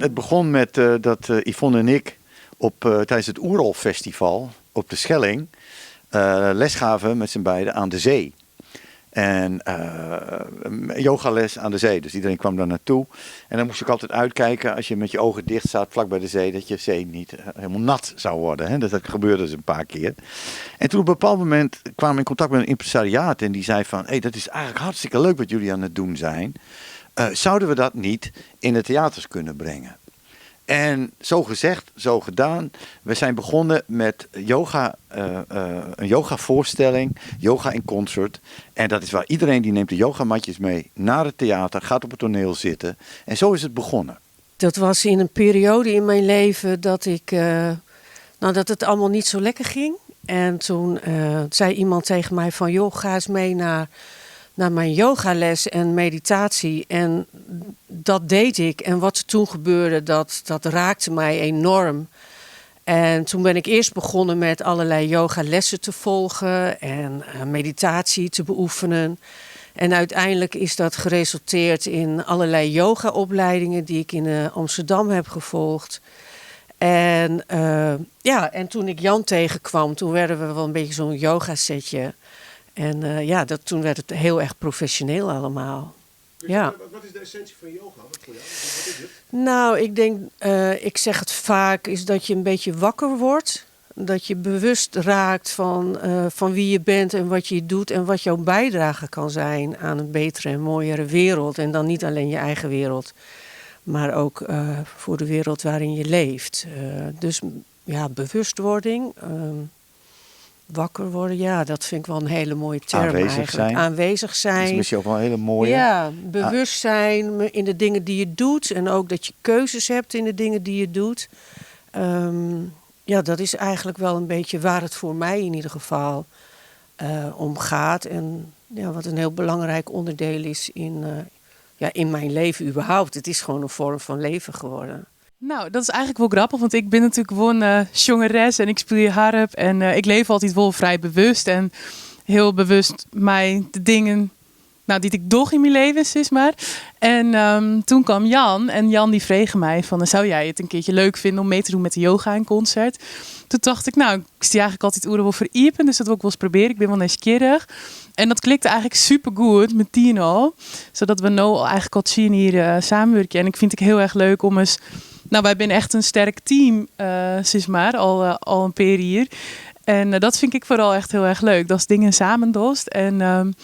Het begon met dat Yvonne en ik op, tijdens het Oerol-festival op de Schelling les gaven met z'n beiden aan de zee. En yogales aan de zee. Dus iedereen kwam daar naartoe. En dan moest je ook altijd uitkijken als je met je ogen dicht zat vlak bij de zee, dat je zee niet helemaal nat zou worden. Hè? Dus dat gebeurde dus een paar keer. En toen op een bepaald moment kwamen we in contact met een impresariaat. En die zei van, hey, dat is eigenlijk hartstikke leuk wat jullie aan het doen zijn. Zouden we dat niet in de theaters kunnen brengen? En zo gezegd, zo gedaan. We zijn begonnen met yoga, een yogavoorstelling, yoga in concert. En dat is waar iedereen die neemt de yogamatjes mee naar het theater, gaat op het toneel zitten. En zo is het begonnen. Dat was in een periode in mijn leven dat ik, nou, dat het allemaal niet zo lekker ging. En toen zei iemand tegen mij van, joh, ga eens mee naar mijn yogales en meditatie. En dat deed ik. En wat er toen gebeurde, dat raakte mij enorm. En toen ben ik eerst begonnen met allerlei yogalessen te volgen en meditatie te beoefenen. En uiteindelijk is dat geresulteerd in allerlei yogaopleidingen die ik in Amsterdam heb gevolgd. En ja, en toen ik Jan tegenkwam, toen werden we wel een beetje zo'n yoga-setje. En ja, toen werd het heel erg professioneel allemaal. Ja. Wat is de essentie van yoga? Wat voor jou? Wat is het? Nou, ik denk, ik zeg het vaak, is dat je een beetje wakker wordt. Dat je bewust raakt van wie je bent en wat je doet en wat jouw bijdrage kan zijn aan een betere en mooiere wereld. En dan niet alleen je eigen wereld, maar ook voor de wereld waarin je leeft. Dus ja, bewustwording, wakker worden, ja, dat vind ik wel een hele mooie term Aanwezig eigenlijk. zijn. Aanwezig zijn. Dat is misschien ook wel een hele mooie. Ja, bewustzijn in de dingen die je doet en ook dat je keuzes hebt in de dingen die je doet. Ja, dat is eigenlijk wel een beetje waar het voor mij in ieder geval om gaat. En ja, wat een heel belangrijk onderdeel is ja, in mijn leven überhaupt. Het is gewoon een vorm van leven geworden. Nou, dat is eigenlijk wel grappig, want ik ben natuurlijk gewoon zangeres en ik speel harp. En ik leef altijd wel vrij bewust en heel bewust mij de dingen, nou, die ik doch in mijn leven, zeg maar. En toen kwam Jan en Jan die vroeg mij van, zou jij het een keertje leuk vinden om mee te doen met de yoga in concert? Toen dacht ik, nou, ik sta eigenlijk altijd oeren wel voor iepen, dus dat wil ik wel eens proberen. Ik ben wel nieuwsgierig. En dat klikte eigenlijk supergoed met Tino, zodat we nu al eigenlijk al 10 hier samenwerken. En ik vind het heel erg leuk om eens... Nou, wij zijn echt een sterk team, zeg maar, al een paar hier. En dat vind ik vooral echt heel erg leuk. Dat is dingen samen dost. En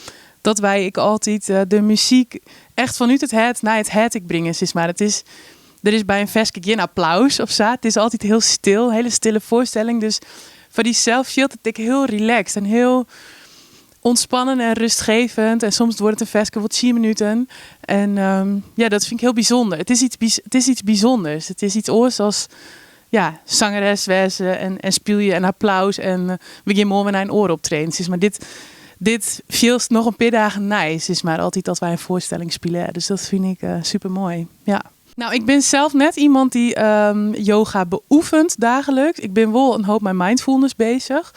dat wij ik altijd de muziek echt vanuit het het naar het het ik brengen, zeg maar. Er is bij een ferske geen applaus of zo. Het is altijd heel stil, hele stille voorstelling. Dus voor die zelf voelt het ik heel relaxed en heel ontspannen en rustgevend. En soms wordt het een ferske wat 10 minuten. En ja, dat vind ik heel bijzonder. Het is iets bijzonders. Het is iets oars als, ja, zangeres wezen en speel je en applaus en we gaan morgen naar een oor optreden. Dus maar dit viel nog een paar dagen nice, is maar altijd dat wij een voorstelling spelen. Dus dat vind ik super mooi. Ja. Nou, ik ben zelf net iemand die yoga beoefent dagelijks. Ik ben wel een hoop met mindfulness bezig.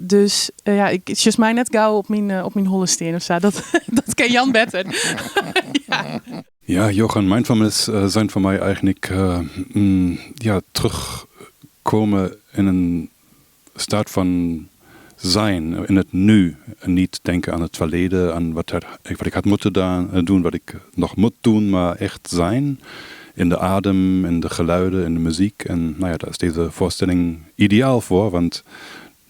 Dus ja, het is mij net gauw op mijn holle steen of zo. Dat ken Jan beter. Ja. Ja, yoga en mindfulness zijn voor mij eigenlijk ja, terugkomen in een staat van zijn, in het nu. En niet denken aan het verleden, aan wat ik had moeten doen, wat ik nog moet doen, maar echt zijn. In de adem, in de geluiden, in de muziek. En nou ja, daar is deze voorstelling ideaal voor, want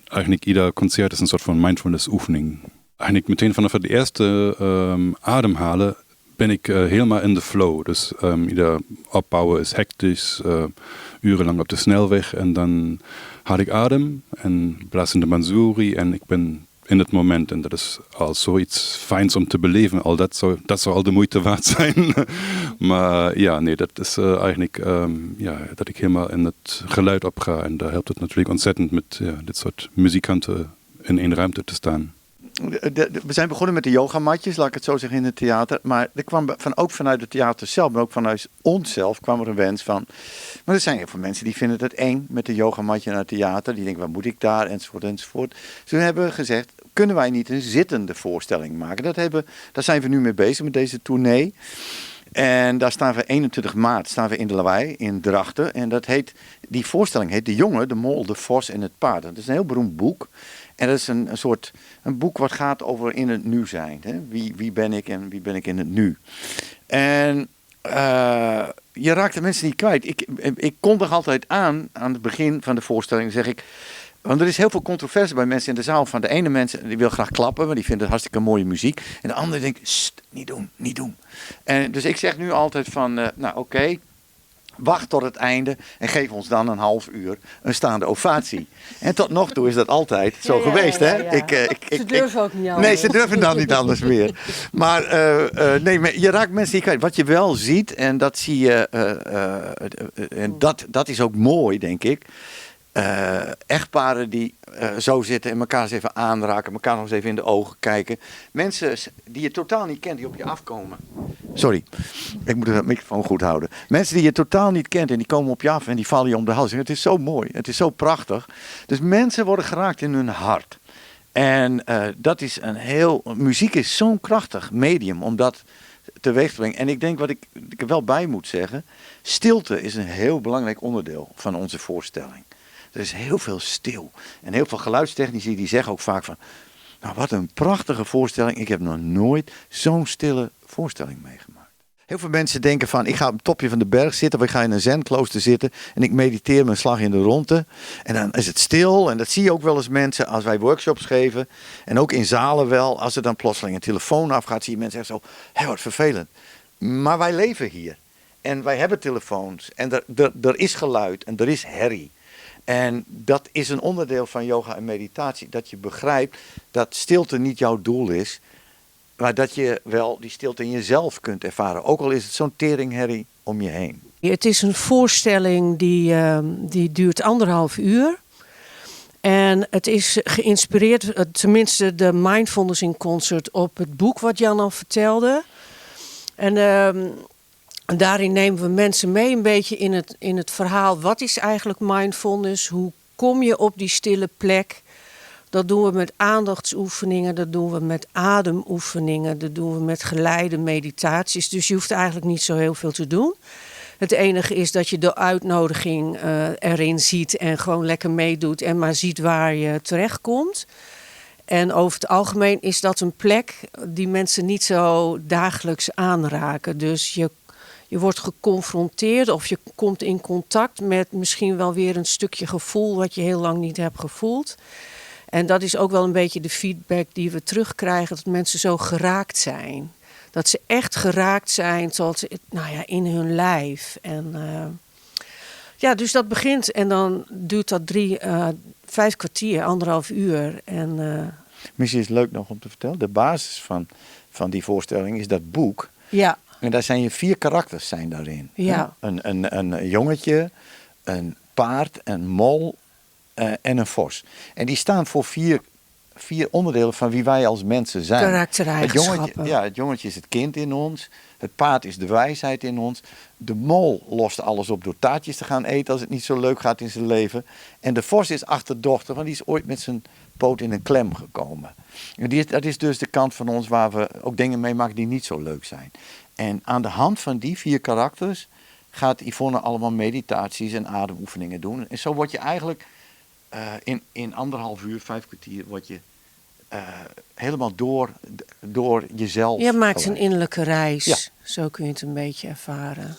eigenlijk ieder concert is een soort van mindfulness oefening. Eigenlijk meteen vanaf het eerste ademhalen ben ik helemaal in de flow. Dus ieder opbouwen is hectisch, urenlang op de snelweg en dan haal ik adem en blaas in de bansuri en ik ben in het moment. En dat is al zoiets fijns om te beleven. Al dat zou al de moeite waard zijn. Maar ja, nee, dat is eigenlijk ja, dat ik helemaal in het geluid opga. En daar helpt het natuurlijk ontzettend met, ja, dit soort muzikanten in één ruimte te staan. We zijn begonnen met de yogamatjes, laat ik het zo zeggen, in het theater. Maar er kwam ook vanuit het theater zelf, maar ook vanuit onszelf kwam er een wens van... Maar er zijn heel veel mensen die vinden het eng met de yogamatje naar het theater. Die denken, wat moet ik daar, enzovoort, enzovoort. Dus toen hebben we gezegd, kunnen wij niet een zittende voorstelling maken? Daar zijn we nu mee bezig met deze tournee. En daar staan we 21 maart staan we in de Lawei in Drachten. En dat heet, die voorstelling heet De Jongen, de Mol, de Vos en het Paard. Dat is een heel beroemd boek. En dat is een soort een boek wat gaat over in het nu zijn. Hè? Wie ben ik en wie ben ik in het nu? En je raakt de mensen niet kwijt. Ik kondig altijd aan het begin van de voorstelling, zeg ik... Want er is heel veel controverse bij mensen in de zaal. Van de ene mens die wil graag klappen, want die vindt het hartstikke mooie muziek. En de andere denkt, sst, niet doen, niet doen. En dus ik zeg nu altijd van, nou oké, wacht tot het einde en geef ons dan een half uur een staande ovatie. En tot nog toe is dat altijd zo geweest, hè? Ze durven ook niet anders. Nee, ze durven dan niet anders meer. Maar nee, maar je raakt mensen niet kwijt. Wat je wel ziet, en dat zie je, en dat is ook mooi, denk ik. Echtparen die zo zitten en elkaar eens even aanraken, elkaar nog eens even in de ogen kijken. Mensen die je totaal niet kent, die op je afkomen. Sorry, ik moet de microfoon goed houden. Mensen die je totaal niet kent en die komen op je af en die vallen je om de hals. Het is zo mooi, het is zo prachtig. Dus mensen worden geraakt in hun hart. En dat is een heel... Muziek is zo'n krachtig medium om dat teweeg te brengen. En ik denk wat ik er wel bij moet zeggen, stilte is een heel belangrijk onderdeel van onze voorstelling. Er is heel veel stil. En heel veel geluidstechnici die zeggen ook vaak van... Nou, wat een prachtige voorstelling. Ik heb nog nooit zo'n stille voorstelling meegemaakt. Heel veel mensen denken van, ik ga op het topje van de berg zitten... of ik ga in een zenklooster zitten en ik mediteer mijn slag in de ronde. En dan is het stil. En dat zie je ook wel eens mensen als wij workshops geven. En ook in zalen wel. Als er dan plotseling een telefoon afgaat, zie je mensen echt zo... Hé, wat vervelend. Maar wij leven hier. En wij hebben telefoons. En er is geluid en er is herrie. En dat is een onderdeel van yoga en meditatie. Dat je begrijpt dat stilte niet jouw doel is. Maar dat je wel die stilte in jezelf kunt ervaren. Ook al is het zo'n teringherrie om je heen. Het is een voorstelling die duurt anderhalf uur. En het is geïnspireerd, tenminste de Mindfulness in Concert, op het boek wat Jan al vertelde. En daarin nemen we mensen mee een beetje in het verhaal. Wat is eigenlijk mindfulness? Hoe kom je op die stille plek? Dat doen we met aandachtsoefeningen, dat doen we met ademoefeningen, dat doen we met geleide meditaties. Dus je hoeft eigenlijk niet zo heel veel te doen. Het enige is dat je de uitnodiging erin ziet en gewoon lekker meedoet en maar ziet waar je terechtkomt. En over het algemeen is dat een plek die mensen niet zo dagelijks aanraken. Dus je wordt geconfronteerd of je komt in contact met misschien wel weer een stukje gevoel wat je heel lang niet hebt gevoeld. En dat is ook wel een beetje de feedback die we terugkrijgen, dat mensen zo geraakt zijn. Dat ze echt geraakt zijn tot in hun lijf. Dus dat begint en dan duurt dat 5 kwartier, anderhalf uur. En Misschien is het leuk nog om te vertellen, de basis van die voorstelling is dat boek. En daar zijn je 4 karakters zijn daarin. Hè? Een jongetje, een paard, een mol en een vos. En die staan voor 4 onderdelen van wie wij als mensen zijn. Karaktereigenschappen. Het jongetje is het kind in ons. Het paard is de wijsheid in ons. De mol lost alles op door taartjes te gaan eten als het niet zo leuk gaat in zijn leven. En de vos is achterdochtig, want die is ooit met zijn poot in een klem gekomen. En dat is dus de kant van ons waar we ook dingen meemaken die niet zo leuk zijn. En aan de hand van die 4 karakters gaat Yvonne allemaal meditaties en ademoefeningen doen. En zo word je eigenlijk in anderhalf uur, 5 kwartier, word je helemaal door jezelf Je maakt een geleid. innerlijke reis. Zo kun je het een beetje ervaren.